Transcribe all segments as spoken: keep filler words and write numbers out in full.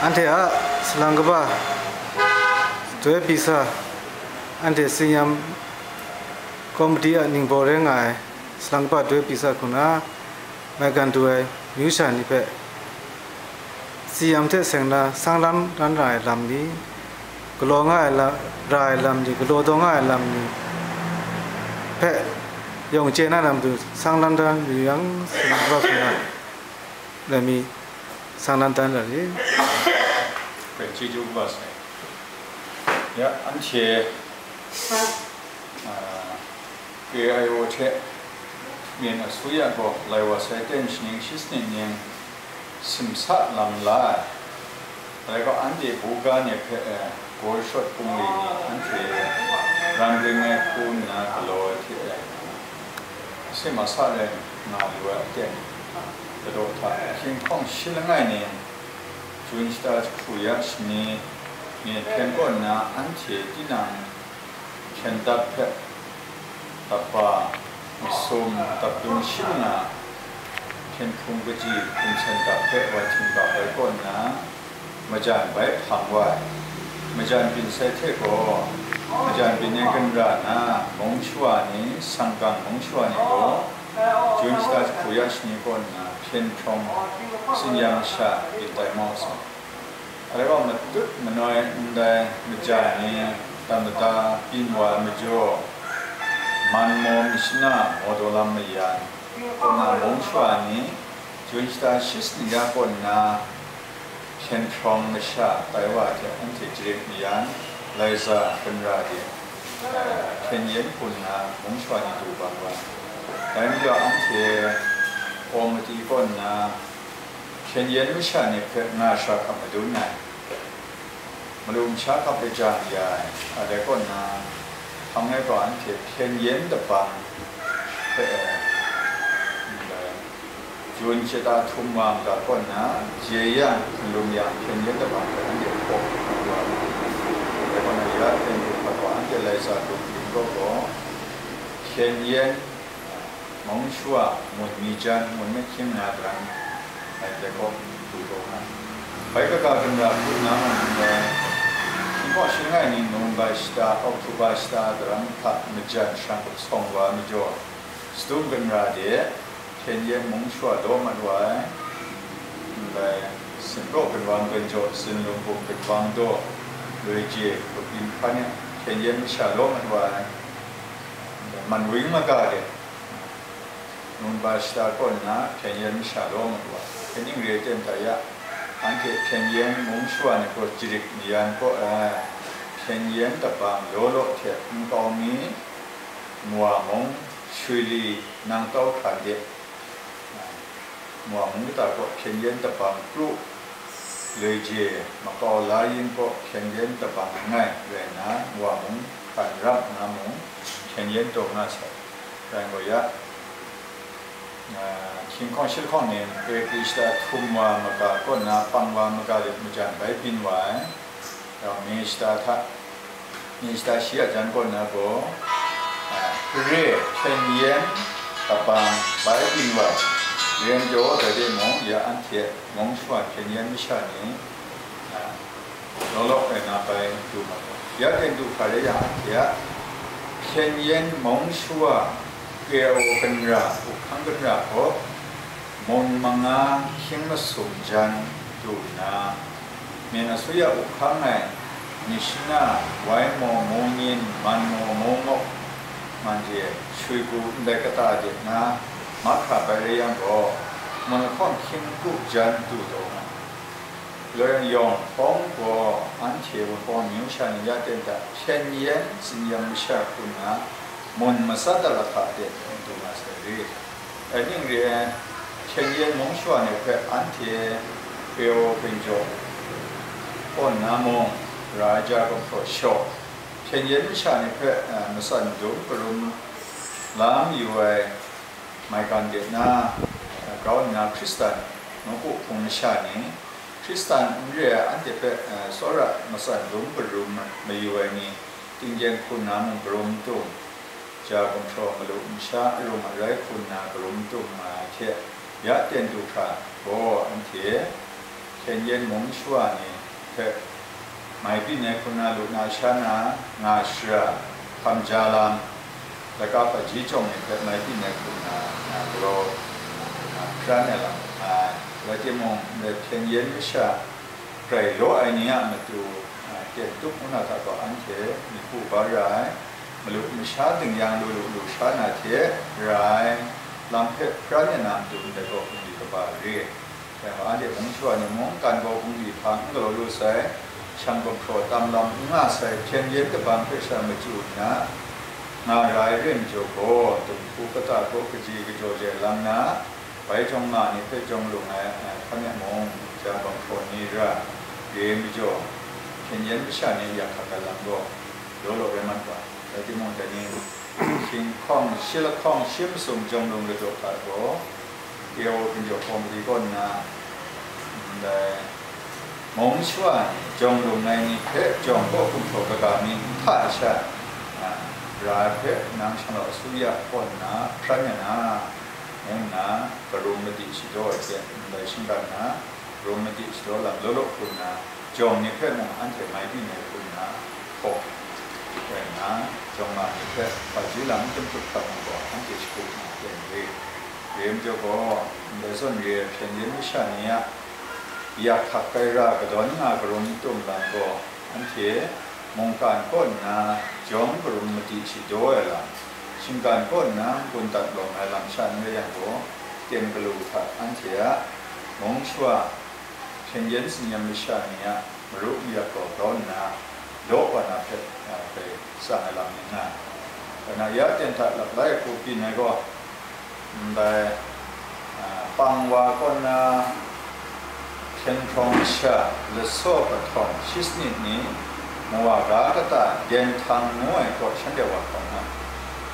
Anhte a salang kaba doi pyi sa, anhte tsin-yam komiti a ningbaw rai nga ai salang kaba doi pyi sa hku na, maigan du ai myu sha ni hpe tsin-yam hte seng na sang lam dan ra ai lam ni, galaw nga ai la-, ra ai lam ni, galaw daw nga ai lam ni hpe yawng chye na lam du sang lam dan yu yang, salang kaba hku na, lai mi sang lam dan ra ri. Hpe chyeju kaba sai. Ya, anhte, a, K I O hte Myen Asuya gaw lai wa sai ten shaning shi sanit ning simsa lam la ai. Dai gaw anhte buga ni hpe, e, Gawshawt bungli ni anhte ram ring ai hku nna galaw ai hte, e, sim masa rai nga lu ai aten, galaw hta hkying hkawng shi langai ning, Jun shata jahku ya shani, ni hpyen kaw nna anhte tinang hpyen dap hpe, dap ba, masum, dap dung shim nga, hpyen hkrung kaji, hkum sen dap hpe wa htingkap ai kaw nna, majan bai hpang wa ai. Majan byin sai hte gaw, majan byin e gun ra na, mung shawa ni, sanggang mung shawa ni gaw, Jun shata jahku ya shani kaw nna, hpyen hkawng tsin-yam masha byin tai mau sai. Arai gaw matut manoi ndai maja ni, tam mada byin wa ai majaw, man maw mashana maw daw lam mayan, kaw na mung shawa ni, Jun shata shi sanit ya kaw nna, hpyen hkawng masha tai wa hte anhte jarit mayan, lai za gun ra de, hpyen yen hku nna mung shawa ni du bang wa. Dai majaw anhte awng mati kaw nna, hpyen yen masha ni hpe nga shara hkap madun ai, malu masha hkap e jang ya ai, a dai kaw nna, hpang ai gaw anhte hpyen yen dabang hpe, ndai, Jun shata htum wa maga kaw nna, jeyang, nlum yang, hpyen yen dabang hpe anhte hpaw hpaw wa ai. Dai kaw na, ya hpyen hpaw hpaw anhte lai sa dum ling gaw gaw, hpyen yen, mung shawa, mun mi jan, mun mahkying nga daram, ai dai kaw du taw nga. Bai kaga gun ra hku nna mung n rai, hkying hkawng shi langai ning November shata, October shata daram hta majan shang hkawng wa majaw, sadum gun ra de, hpyen yen mung shawa law mat wa ai, ndai, Sinpraw gunwang gun jaw, Zinlung bum gunwang daw, loi je, kabyin hkan e, hpyen yen masha law mat wa ai, ndai, man wing maga de, November shata kaw nna hpyen yen masha law mat wa ai. Kaning re ai ten hta ya, anhte hpyen yen mung shawa ni gaw jarit mayan kaw ai, hpyen yen dabang law law hte nkau mi, nwa mung, shwi li, nang tau hkran de, nwa mung kata kaw hpyen yen dabang kru, loi je, makau la yin kaw hpyen yen dabang langai rai nna, nwa mung hkran rap nna mung hpyen yen taw nga sai. Rai gaw ya, a, hkying hkawng shi lahkawng ning, April shata htum wa maga kaw nna pang wa maga de majan bai byin wa ai. Rau May shata hta, May shata shi a jan kaw nna gaw, a, hpare hpyen yen kabang bai byin wa ai. Ren jaw dai de mung, ya anhte mung shawa hpyen yen masha ni, a, law law rai na bai du mat ai. Ya ten du hkra rai yang, anhte a hpyen yen mung shawa, K I O gun ra, up hkang gun ra gaw, mung manga hkying masum jan du nna, Myen Asuya up hkang ai, mishana, wai maw, mungyin, man maw, mungmawk, man re, shwi gu ndai kata de na, mahkra bai rai yang gaw, mun lahkawng hkying kru jan du taw nga. Loi yawng hpawng gaw, anhte Wunpawng amyu sha ni ya ten hta hpyen yen tsin-yam masha hku nna, mun matsat ai lahka de du nga sai rit. Dai ning re ai, hpyen yen mung shawa ni hpe anhte K I O hpyen jaw kaw nna mung, ra ai ja gumhpraw shaw, hpyen yen masha ni hpe, eh, matsan dum karum la mayu ai maigan de na, eh, grau nna Hkristan nawku hpung masha ni, Hkristan n re ai anhte hpe, eh, tsawra matsan dum karum mayu ai ni, tinggen hku nna mung karum tum, ja gumhpraw malu masha arung arai hku nna karum tum nga ai hte, ya ten du hkra gaw, anhte hpyen yen mung shawa ni hpe mai byin ai hku na lu na sha na nga shara, hkam ja lam, laika hpaji jawng ni hpe mai byin ai hku na, na galaw, na hpran ai lam ai. Rai timung, ndai hpyen yen masha grai law ai ni a matu, a, ten tup ngu na hta gaw anhte myit pu ba ra ai, malu masha dingyang lu lu lu sha na hte ra ai lam hpe hpran ai na matu ndai gaw hpung di kaba re. Dai hpa anhte mung shawa ni mung, kan gaw bungli hpa n galaw lu sai, shang gumhpraw tam lam n nga sai, hpyen yen kabang hpe sha machyu nna nga ra ai re majaw gaw, dinghku kata gaw kaji kajaw de lang na, bai jawng ma ni hpe jawng lung ai, ai hkan e mung, ja gumhpraw ni ra, re majaw, hpyen yen masha ni yak hkak ai lam gaw, law law rai mat wa. Rai timung, dai ni hkying hkawng, shi lahkawng, shi masum jawng lung ladaw hta gaw, K O ginjaw kawmiti kaw nna, ndai mung shawa ni jawng lung ai ni hpe jawng kaw gumhpraw kaga mi n hta ai sha, a, ra ai hpe nang shanglawt asuya kaw nna hpran ya na, ngu nna karum madi shadaw ai hte ndai shinggan na, rum madi shadaw lam law law hku nna, jawng ni hpe mung anhte mai byin ai hku nna, hpaw rai nna, jawng ma ni hpe hpaji lam n tun hkrup hkap mu gaw, anhte shagu nna ten re. Re majaw gaw, ndai zawn re ai hpyen yen masha ni a yak hkak gai ra kadawn nga karum n tum lam gaw, anhte mungkan kaw nna jawng karum madi shadaw ai lam, shinggan kaw nna n-gun dat lawm ai lam sha n rai yang gaw, ten galu hta anhte a mung shawa, hpyen yen tsin-yam masha ni a maru mayak gaw grau nna, law wa na hpe, a, bai tsang ai lam ni nga ai. Kaw na, ya ten hta laplai hku byin ai gaw, ndai, a, pang wa kaw na, hpyen hprawng masha, lasaw kahtawng shi sanit ni, mawa ga kata, dyen htang ngu ai kaw shanhte wa hkawm nga,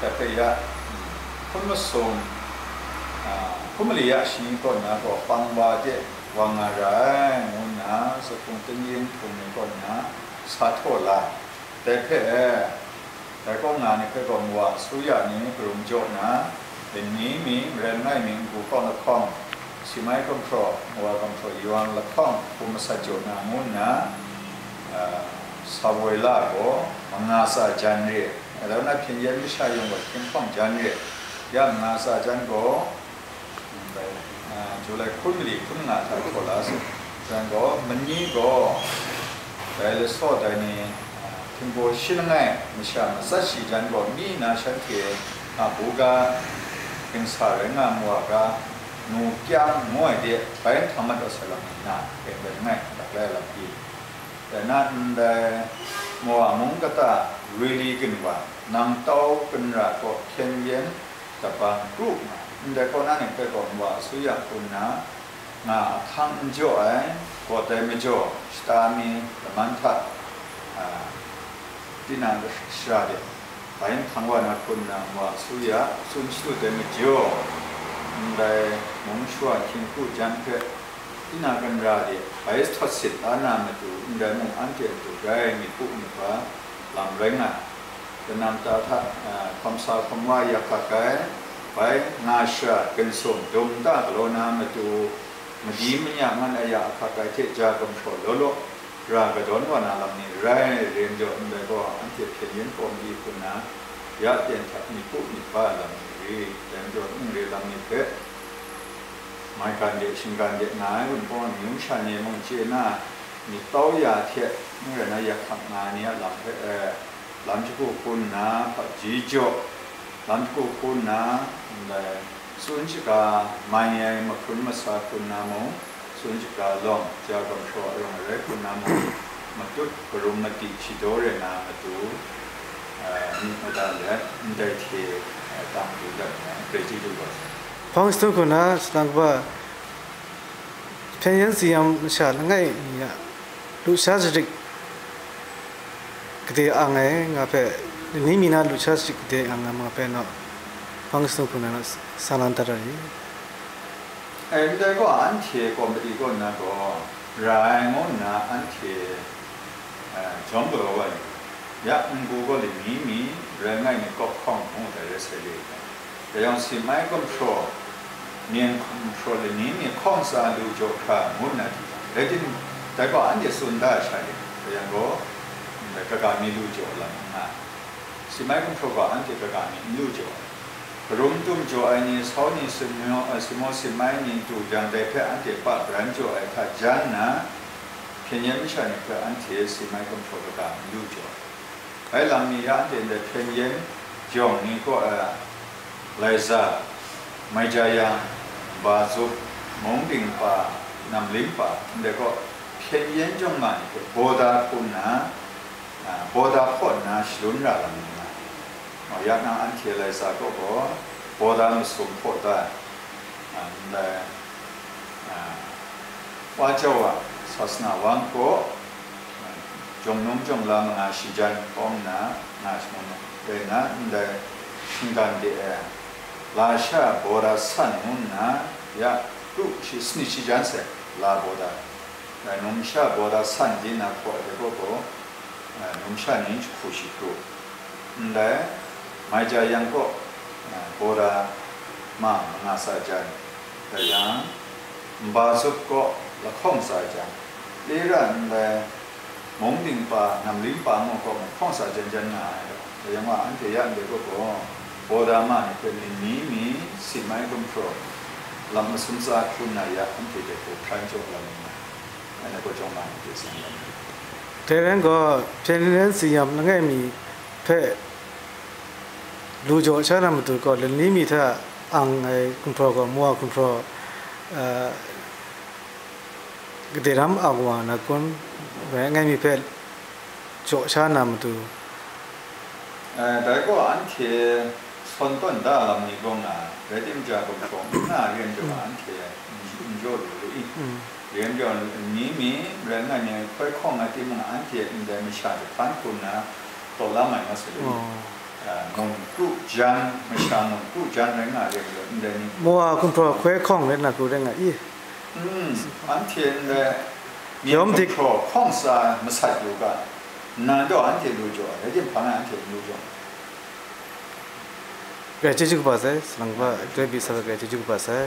dai hpe ya, hpun masum, a, hpun mali ya shani kaw na gaw pang wa de wa nga ra ai, ngu nna, zaphung tingyin hpung ni kaw nna sa htaw la. Dai hpe, dai kaw nga ni hpe gaw mawa asuya ni karum jaw nna, lani mi, maren langai mi, n-gu kawng lahkawng, si mai gumhpraw, mawa gumhpraw yawng lahkawng hku masat jaw na ngu nna, a, sa woi la gaw, manga tsa jan re, alawna hpyen yen masha yawng gaw hkying hpawng jan re, ya manga tsa jan gaw, ndai, a, July hkun mali hkun nga hta htaw la sa, jan gaw, mani gaw, dai lasaw dai ni, a, htingbaw shi langai masha matsat shi jan gaw, mi na shanhte a buga, gingsa rai nga mawa ga, nu kyang ngu ai de, bai nhtang mat wa sai lam ni na, pen bai langai, dak lai lam pyi. Dai na ndai mawa mung kata, rili ginwa, nang tau ginra kaw hpyen yen, kabang kru nna, ndai kaw na ni hpe gaw mawa asuya hku nna, nga ahkang n jaw ai, kawt ai majaw, shata mi laman hta, a, tinang shara de, bai nhtang wa na hku nna, mawa asuya tsun shadut ai majaw, ndai mung shawa hkying hku jan hpe, tinang ginra de bai sawt sit la na matu, ndai mung anhte matu rai myit pu myit ba lam rai nga ai. Kanam ta hta, a, hkawm sa hkawm wa yak hkak ai, bai nga shara, ginsum, dum nta galaw na matu, madi manya ngan aya ahkak ai hte ja gumhpraw law law, ra kadawn wa na lam ni rai, re majaw ndai gaw anhte hpyen yen kaw mali hku nna, ya ten hta myit pu myit ba lam ni re, dai majaw n re lam ni hpe, maigan de, shinggan de nga ai Wunpawng amyu masha ni mung chye na, myit tau ya hte, n rai na, yak hkak nga ai ni a lam hpe, e, lam shagu hku nna, hpaji jaw, lam shagu hku nna, ndai, tsun shaga mai ai mahkrum masa hku nna mung, tsun shaga lawng, ja gumhpraw arung arai hku nna mung, matut karum madi shadaw re na matu, e, myit mada let, ndai hte, e, dang du dat ai, grai chyeju kau sai. Hpang shatung hku nna, salang kaba, hpyen yen tsin-yam masha langai mi a lusha sharik gade ang ai nga hpe, lani mi na lusha sharik gade ang ai nga hpe naw, hpang shatung hku nna naw, sa lan dat ai. Ai, ndai gaw anhte kawmati kaw nna gaw, ra ai ngu nna anhte, eh, jawm galaw wa yu. Ya n-gu gaw lani mi, rai ngai ni, kawp hkawng ngu dai rai sai re ai. Dai yang, si mai gumhpraw, myen gumhpraw lani mi hkawng tsa lu jaw hkra ngu nna di ai. Rai timung, Dai gaw anhte tsun da ai sha ling, rai yang gaw, ndai kaga mi lu jaw lam n nga ai. Si mai gumhpraw gaw anhte kaga mi n lu jaw ai. Karum tum jaw ai ni, sau ni, simo, eh, simo si mai ni tu jang, dai hpe anhte pa bran jaw ai hta jan nna, hpyen yen masha ni hpe anhte si mai gumhpraw kaga mi lu jaw ai. Bai lam mi ya anhte ndai hpyen yen jawng ni kaw ai, Laiza, Maijayang, Bazup, Mungding pa, Namling pa, ndai kaw hpyen yen jawng nga ni hpe bawda hpung nna, a, bawda hpaw nna shalun ra lam ni nga ai. Mau ya nang anhte Laiza kaw gaw bawda masum hpaw da ai. A, ndai, a, Wa Jau a sasana wang kaw, a, jawng num jawng la manga shi jan hkawm nna nga shangun ai. Rai nna, ndai shinggan de ai lasha bawda san ngu nna, ya, kru shi sanit shi jan sai la bawda. Dai numsha bawda san di na hpaw ai hpe gaw, eh, numsha ni jahku shi kru. Ndai, Maijayang kaw, eh, bawda ma manga sa jan, dai yang, Nbazup kaw lahkawng sa jan, Lera ndai, Mungding pa, Namling pa ngu kaw lahkawng sa jan jan nga ai. Dai yang wa, anhte ya ndai kaw gaw, bawda ma ni hpe ningni mi, si mai gumhpraw, lam masum tsa hkru nna ya, anhte dai hku hpran jaw lam nna, Anhte gaw chyawm nga ai hte tsun ai. Dai rai gaw, hpyen yen tsin-yam langai mi hpe lu jaw sha na matu gaw, lani mi hta ang ai gumhpraw gaw, Mowa gumhpraw, a, gade ram ang wa na kun, rai langai mi hpe jaw sha na matu. Eh, dai gaw anhte sawn tawn da lam ni gaw nga, rai timung, gumhpraw n nga ren jaw, mm, anhte n, n jaw lu lu i? Mm. Ren jaw ni mi, rai nga ni hkoi hkawng ai timung, anhte ndai masha jahpan hku nna taw la mai nga sa lu i? Oh. Eh, ngun kru jan, masha ngun kru jan rai nga ren jaw, ndai ni. Mowa gumhpraw hkoi hkawng rai na kru rai nga i? Mm, anhte ndai yawm dik gumhpraw hkawng tsa masat yu ga, nnan gaw anhte lu jaw ai, rai timung, hpa na anhte n lu jaw ai. Grai chyeju kaba sai, salang kaba, grai bi sa ai, grai chyeju kaba sai.